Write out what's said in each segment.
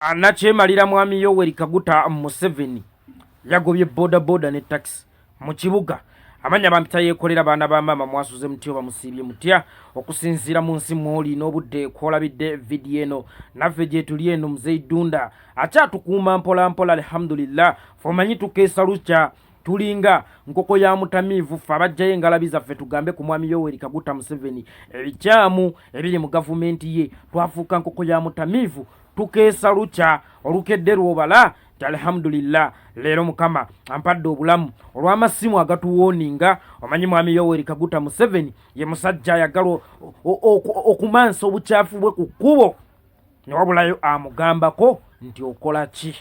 Anakyemalira Mwami Yoweri Kaguta Museveni yagobye bodaboda ne takisi mu kibuga. Amanya bampita yeekolera baana ba maama, mwasuze mutya oba musiibye mutya okusinziira mu nsi mwoli n'obudde kwolabidde vidiyo eno. Naffe gyetuli eno, Muzeyi Ddunda akyatukuuma mpola mpola, alhamdulillah. Fe omanyi tukeesa lukya, tulinga nkoko ya mutamiivu. Ffe abajjayo engalabi zaffe tugambe ku Mwami Yoweri Kaguta Museveni ebikyamu ebiri mu gavumenti ye, twafuuka nkoko ya mutamiivu, tukeesa lukya. Olukedde lwobala nti alhamdulillah, leero Mukama ampadde obulamu olw'amasimu agatuwooninga. Omanyi Mwami Yoweri Kaguta Museveni ye musajja ayagala okumansa obukyafu bwe ku kkubo, newabulayo amugambako nti okola ki.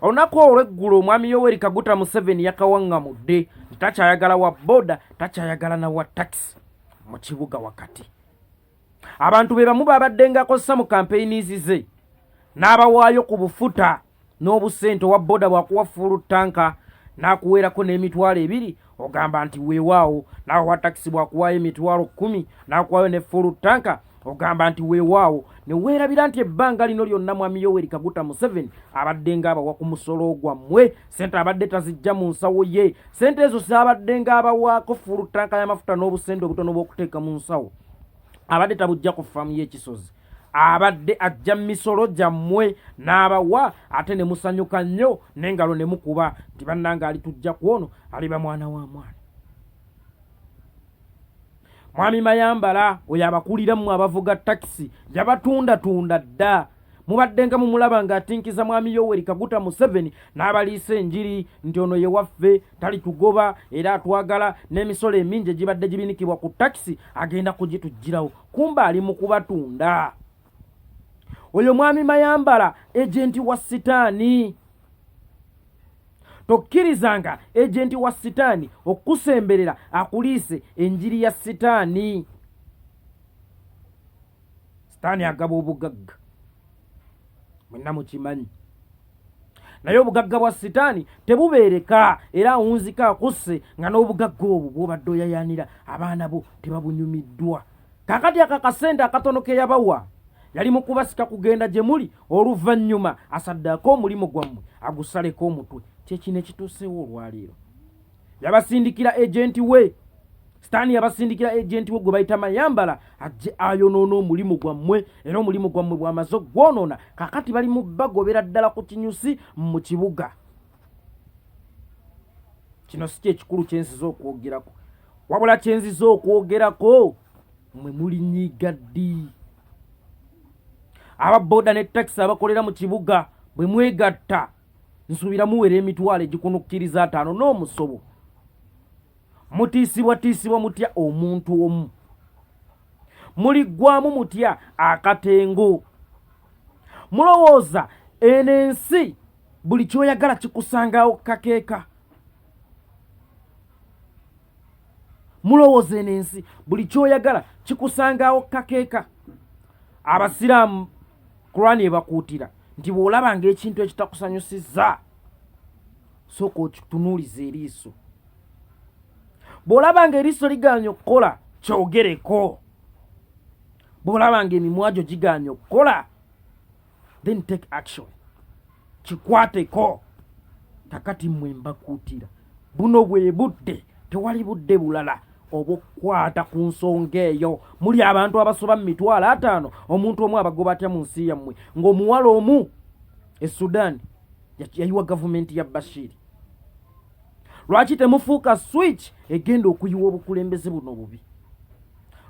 Olunaku olw'eggulo Omwami Yoweri Kaguta Museveni yakawaŋŋamudde nti takyayagala wa boda, takyayagala na wa takisi mu kibuga wakati. Abantu be bamu babadde ngakozesa mu kampeyinizi ze n'abawaayo ku bufuta n'obusente. Owa boda bwakuwa full tank n'akuweerako n'20,000, ogamba nti weewaawo. Naawe wa takisi bwakuwaayo 100,000 n'akuwaayo ne full tank, ogamba nti weewaawo, ne weerabira nti ebbanga lino lyonna Mwami Yoweri Kaguta Museveni abadde ng'abawa ku musolo gwammwe. Sente abadde tazijja mu nsawo ye. Sente ezo zaabadde ng'abawaako full tank y'amafuta n'obusente obutono bw'okuteeka mu nsawo, abadde tabujja ku faamu y'ekisozi, abadde ajja misolo gyammwe n'abawa, ate ne musanyuka nnyo n'engalo ne mukuba nti bannange alitujja ku ono aliba mwana wa mwana. Mwami Mayambala oyo abakulira mmwe abavuga takisi yabatundatunda dda. Mubadde nga mumulaba ng'atinkiza Mwami Yoweri Kaguta Museveni n'abaliisa enjiri nti ono ye waffe, talitugoba era atwagala, n'emisolo emingi egibadde gibinikibwa ku takisi agenda kugituggyirawo. Kumba ali mu kubatunda. Oyo Mwami Mayambala ejenti wa Sitaani. Tokkirizanga ejenti wa Sitaani okukusemberera akuliise enjiri ya Sitaani. Sitaani agaba obugagga, mwenna mukimanyi, naye obugagga bwa Sitaani tebubeereka, era awunzika akusse nga n'obugagga obwo bw'obadde oyayaanira abaana bo tebabunyumiddwa. Kakati ako akasente akatono ke yabawa yali mu kubasika kugenda gye muli, oluvannyuma asaddaako omulimu gwammwe agusaleko omutwe. Kyekino ekituuseewo olwaleero. Yabasindikira ejenti we Sitaani, yabasindikira ejenti we gwe bayita Mayambala ajje ayonoona omulimu gwammwe, era omulimu gwammwe bw'amaze okugwonoona, kakati bali mu bagobera ddala ku kinyusi mu kibuga. Kino si kyekikulu kyenziza okwogerako, wabula kyenziza okwogerako, mwe mulinyiiga ddi? Aba boda ne takisi abakolera mu kibuga bwe mwegatta, nsuubira muwera 550,000 n'omusobo. Mutiisibwatiisibwa mutya omuntu omu? Muliggwamu mutya akatengo? Mulowooza eno ensi buli kyoyagala kikusangawo kakeeka? Mulowooza eno ensi buli kyoyagala kikusangawo kakeeka? Abasiraamu Kurani ebakuutira nti bw'olabanga ekintu ekitakusanyusizza, sooka okitunuuliza eriiso. Bw'olaba nga eriiso ligaanye okukola, kyogereko. Bw'olaba nga emimwa gyo gigaanye okukola, then take action, kikwateko. Kakati mmwe mbakuutira, buno bwe budde, tewali budde bulala obukwata ku nsonga eyo. Muli abantu abasoba mu 50,000, omuntu omu abagoba atya mu nsi yammwe, ng'omuwala omu e Sudan yayiwa gavumenti ya Bashiri? Lwaki temufuuka switch egenda okuyiwa obukulembeze buno obubi?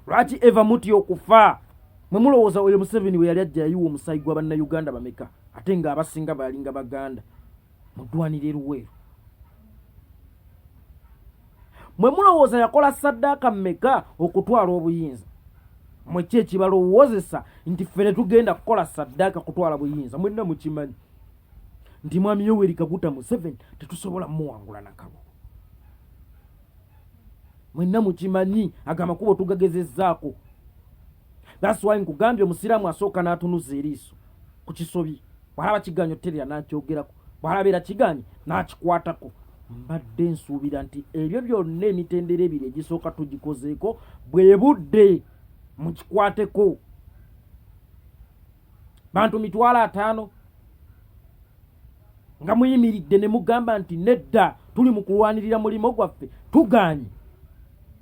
Lwaki eva mutya okufa? Mwe mulowooza oyo Museveni we yali ajja yayiwa omusaayi gwa Bannayuganda bameka, ate ng'abasinga balinga Baganda mu ddwaniro eruweeru? Mwe mulowooza yakola saddaaka mmeka okutwala obuyinza? Mwe ki ekibalowoozesa nti ffe tetugenda kukola saddaaka kutwala buyinza? Mwenna mukimanyi nti Mwami Yoweri Kaguta Museveni tetusobola muwangula nakalulu. Mwenna mukimanyi, ago amakubo tugagezezzaako. That's why nkugambye, omusiraamu asooka n'atunuza eriiso ku kisobi, bw'alaba kiganye oterera n'akyogerako, bw'alaba era kiganye n'akikwatako. Mbadde nsuubira nti ebyo byonna emitendera ebiri egisooka tugikozeeko, bwe budde mukikwateko. Bantu 50,000 nga muyimiridde ne mugamba nti nedda, tuli mu kulwanirira mulimu gwaffe, tugaanye.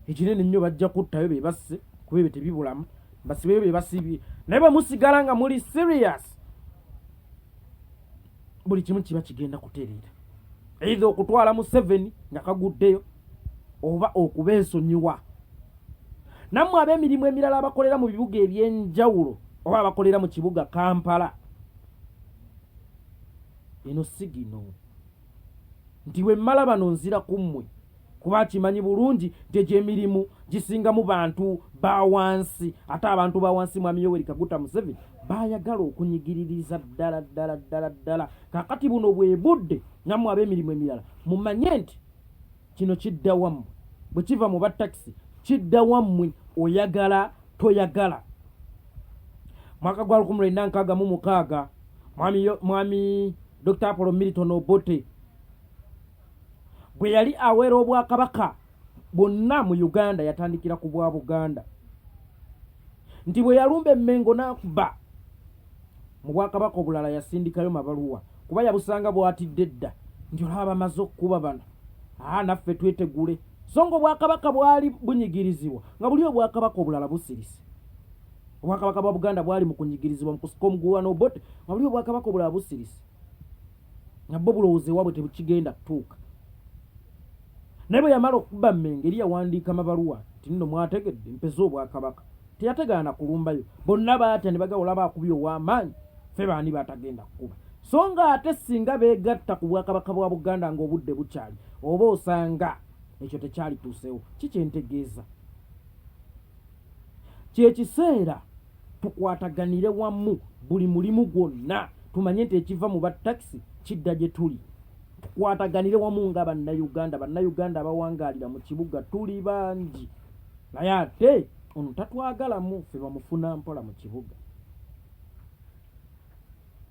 Ekinene nnyo bajja kuttayo be basse, kuba ebyo tebibulamu, basibeyo be basibye. Naye bwe musigala nga muli serious, buli kimu kiba kigenda kutereera, either okutwala Museveni nga kaguddeyo oba okubeesonyiwa. Nammwe ab'emirimu emirala abakolera mu bibuga eby'enjawulo oba abakolera mu kibuga Kampala, eno sigino nti bwe mmala bano nzira ku mmwe, kuba akimanyi bulungi nti egyo emirimu gisingamu bantu ba wansi, ate abantu ba wansi Mwami Yoweri Kaguta Museveni bayagala okunyigiririza ddala ddala ddala ddala. Kakati buno bwe budde nammwe ab'emirimu emirala mumanye nti kino kidda wammwe. Bwe kiva mu battakisi kidda wammwe, oyagala toyagala. Mwaka gwa 1966, mwami Dr Apollo Milton Obote bwe yali awera obwakabaka bwonna mu Uganda, yatandikira ku bwa Buganda, nti bwe yalumba Emmengo n'akuba mu bwakabaka obulala, yasindikayo mabaluwa, kuba yabusanga bwatidde dda nti olaba bamaze okukuba bano, aa naffe twetegule. So nga obwakabaka bwali bunyigirizibwa nga buli obwakabaka obulala busirise. Obwakabaka bwa Buganda bwali mu kunyigirizibwa mu kusika omuguwa n'Obote nga buli obwakabaka obulala busirise, nga bo bulowooza ewaabwe tebukigenda kutuuka. Naye bwe yamala okukuba Mmengo, eri yawandiika mabaluwa nti nno mwategedde mpeze obwakabaka. Teyategaana kulumbayo, bonna baatya ne bagaba olaba akubye ow'amaanyi, ffe baani batagenda kukuba? So nga ate singa beegatta ku bwakabaka bwa Buganda ng'obudde bukyali, oba osanga ekyo tekyalituuseewo. Ki kye ntegeeza? Kye kiseera tukwataganire wamu buli mulimu gwonna, tumanye nti ekiva mu battakisi kidda gye tuli. Tukwataganire wamu nga Bannayuganda. Bannayuganda abawangaalira mu kibuga tuli bangi, naye ate ono tatwagalamu ffe bamufuna mpola mu kibuga.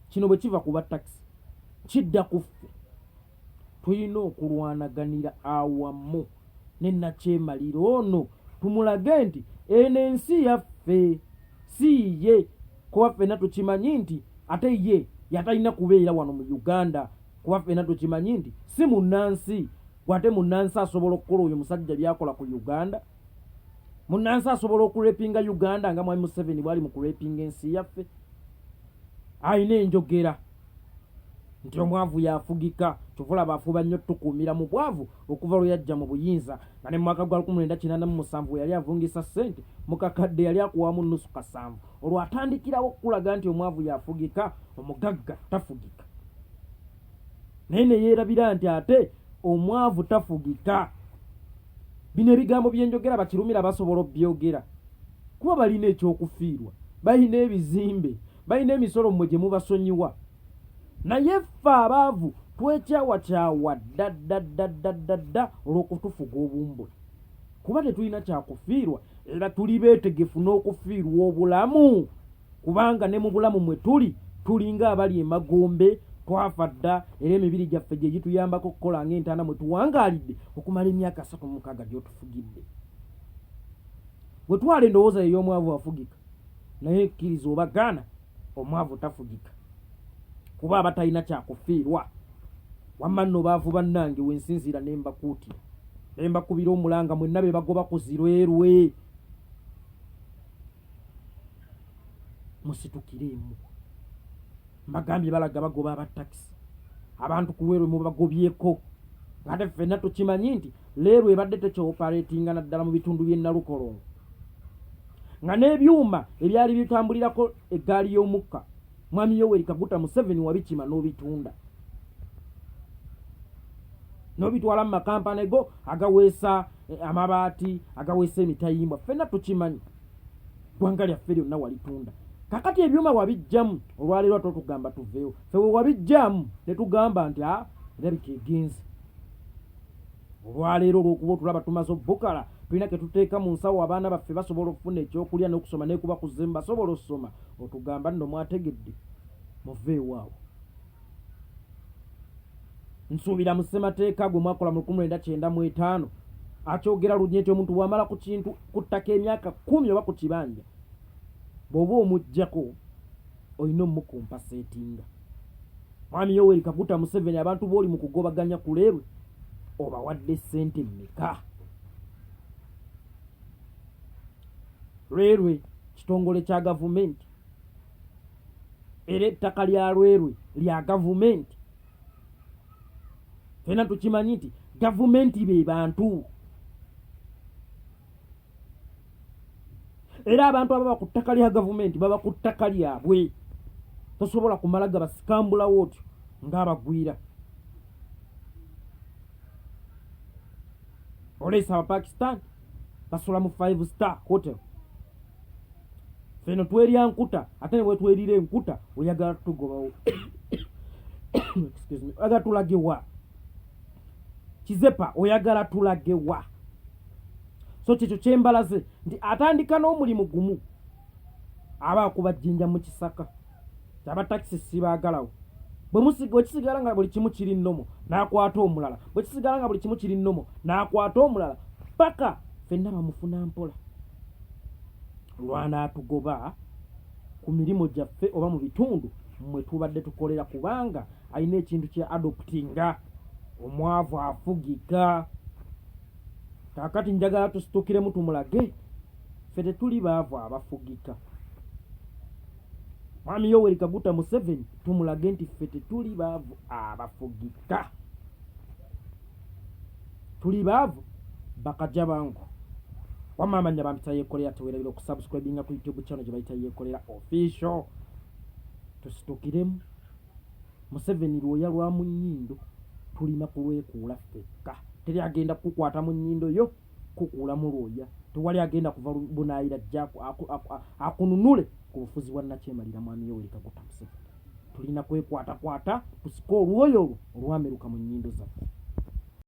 Kino bwe kiva ku battakisi kidda ku ffe. Tulina okulwanaganira awamu ne nakyemalira ono, tumulage nti eno ensi yaffe, si ye, kuba ffenna tukimanyi nti ate ye yatalina kubeera wano mu Uganda, kuba ffenna tukimanyi nti si munnansi. Gwe ate munnansi asobola okukola oyo musajja byakola ku Uganda? Munnansi asobola okurepinga Uganda nga Mwami Museveni bwali mu kurepinga ensi yaffe? Alina enjogera nti omwavu yafugika, kyova olaba afuba nnyo tukuumira mu bwavu okuva lwe yajja mu buyinza, nga ne mu mwaka gwa 1987 we yali avungisa ssente mu kakadde yali akuwamu nusu kasanvu. Olwo atandikirawo okukulaga nti omwavu yafugika, omugagga tafugika. Naye ne yeerabira nti ate omwavu tafugika. Bino ebigambo bye njogera bakirumira basobola obyogera, kuba balina ekyokufiirwa, balina ebizimbe, balina emisolo mmwe gye mubasonyiwa. Naye ffe abaavu twekyawakyawa dda dda dda dda dda dda olw'okutufuga obumbwe, kuba tetulina kyakufiirwa, era tuli beetegefu n'okufiirwa obulamu, kubanga ne mu bulamu mwe tuli tulinga abali emagombe, twafa dda, era emibiri gyaffe gye gituyambako okukola ng'entaana mwe tuwangaalidde okumala emyaka 36 gy'otufugidde. Bwe twala endowooza ye ey'omwavu afugika, naye kkiriza oba gaana, omwavu tafugika, kuba aba talina kyakufiirwa. Wamma nno baavu bannange, we nsinziira ne mbakuutira ne mbakubira omulanga mwenna be bagoba ku zirwerwe, musitukireemu. Mbagambye balaga bagoba aba takisi, abantu ku lwerwe mubagobyeko, ngate ffenna tukimanyi nti leerwe ebadde tekyoparetinga naddala mu bitundu by'e Nalukolongo, nga n'ebyuma ebyali bitambulirako eggaali y'omukka Mwami Yoweri Kaguta Museveni wabikima n'obitunda n'obitwala mu makampani go agaweesa amabaati, agaweesa emitayimbwa. Ffenna tukimanyi ggwanga lyaffe lyonna walitunda. Kakati ebyuma wabijjamu, olwaleero ate otugamba tuveewo. Ffe we wabijjamu ne tugamba nti a erabika egenze. Olwaleero olw'okuba otulaba tumaze obbukala, tulina ke tuteeka mu nsawo, abaana baffe basobola okufuna ekyokulya n'okusoma, n'ekuba kuzeemu basobola ossoma, otugamba nno mwategedde muveewo awo. Nsuubira mu ssemateeka gwe mwakola mu 1995 akyogera lunye nti omuntu bw'amala ku kintu ku ttaka emyaka 10 oba ku kibanja, bw'oba omuggyako olina omukompasetinga. Mwami Yoweri Kaguta Museveni, abantu b'oli mu kugobaganya ku leerwe obawadde ssente mmeka? Lwerwe kitongole kya gavumenti, era ettaka lya Lwerwe lya gavumenti. Fena tukimanyi nti gavumenti be bantu, era abantu ababa ku ttaka lya gavumenti baba ku ttaka lyabwe. Tosobola kumala gabasikambulawo otyo ng'abagwira. Oleesa Abapakistan basula mu 5 star hotel, feno twerya nkuta, ate ne bwetwerira enkuta oyagala tutugobawo. Excuse me, oyagala tulage wa? Kizepa, oyagala tulage wa? So kyekyo kyembalaze nti atandika n'omulimu gumu aba akuba jjinja mu kisaka. Aba takisi sibaagalawo. Bwe kisigala nga buli kimu kiri nnomo, n'akwata omulala. Bwe kisigala nga buli kimu kiri nnomo, n'akwata omulala, paka fenna bamufuna mpola lwanaatugoba ku mirimu gyaffe oba mu bitundu mwe tubadde tukolera, kubanga alina ekintu kya adoptinga omwavu afugika. Kaakati njagala tusitukiremu tumulage ffe tetuli baavu abafugika. Mwami Yoweri Kaguta Museveni, tumulage nti ffe tetuli baavu abafugika, tuli baavu bakaja bangu. Wamma amanya bampita Yekolera. Tewerabira okusubscribinga ku YouTube channel gye bayita Yekolera Official. Tusitukiremu. Museveni lwoya lwa mu nnyindo, tulina kulwekuula ffekka. Teri agenda kukukwata mu nnyindo yo kukuulamu lwoya. Tewali agenda kuva bunaayira ajja akununule ku bufuzi bwa nnakyemalira. Mwami Yoweri Kaguta Museveni, tulina kwekwatakwata tusike olwoya olwo olwameruka mu nnyindo zaffe.